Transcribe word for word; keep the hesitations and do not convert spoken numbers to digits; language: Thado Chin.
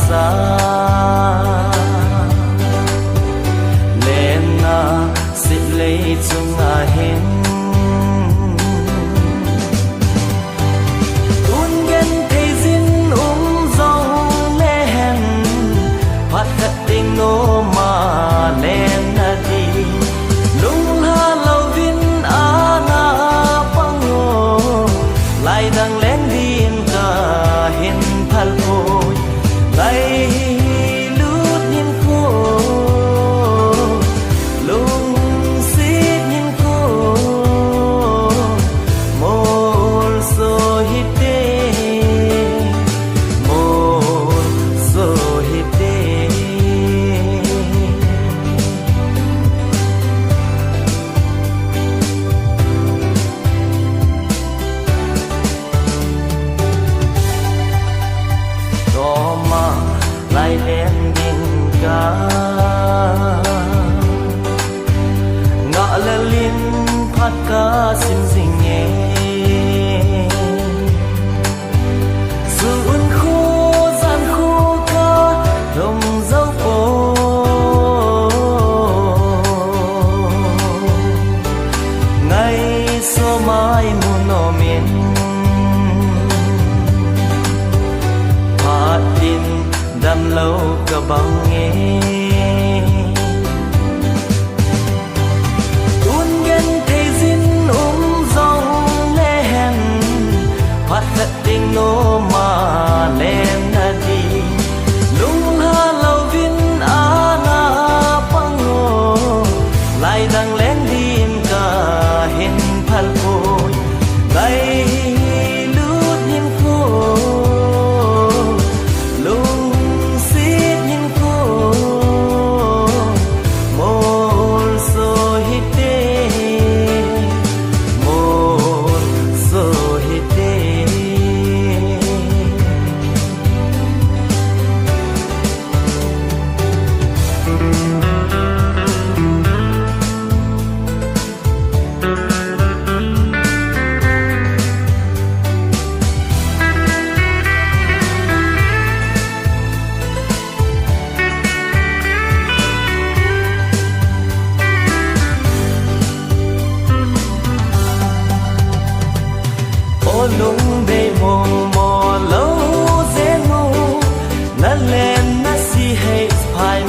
sa, lenna siplei chunga hin, tun genthei jin um jong lehen, phat khat ding noma lenna ding, lunglha louvin ana pang o, lai dang leng din kahin phal poi, lai lut hinkho, lungset hinkho, molso hite, molso hite. Toma lai leng ding ka ngah lel in phat kasim jing e. Sun kho jan kho kalhung jou poi, ngaisot mai mu nom in, phat in damlou kabang e. Tun genthei jin um jong lehen, phat khat ding noma lenna ding, lunglha louvin ana pang o, lai dang leng din kahin phal poi, lai lut hinkho, lungset hinkho, molso hite, molso hite. O lungdei mong mo lou jeng u, na lenna si hei phai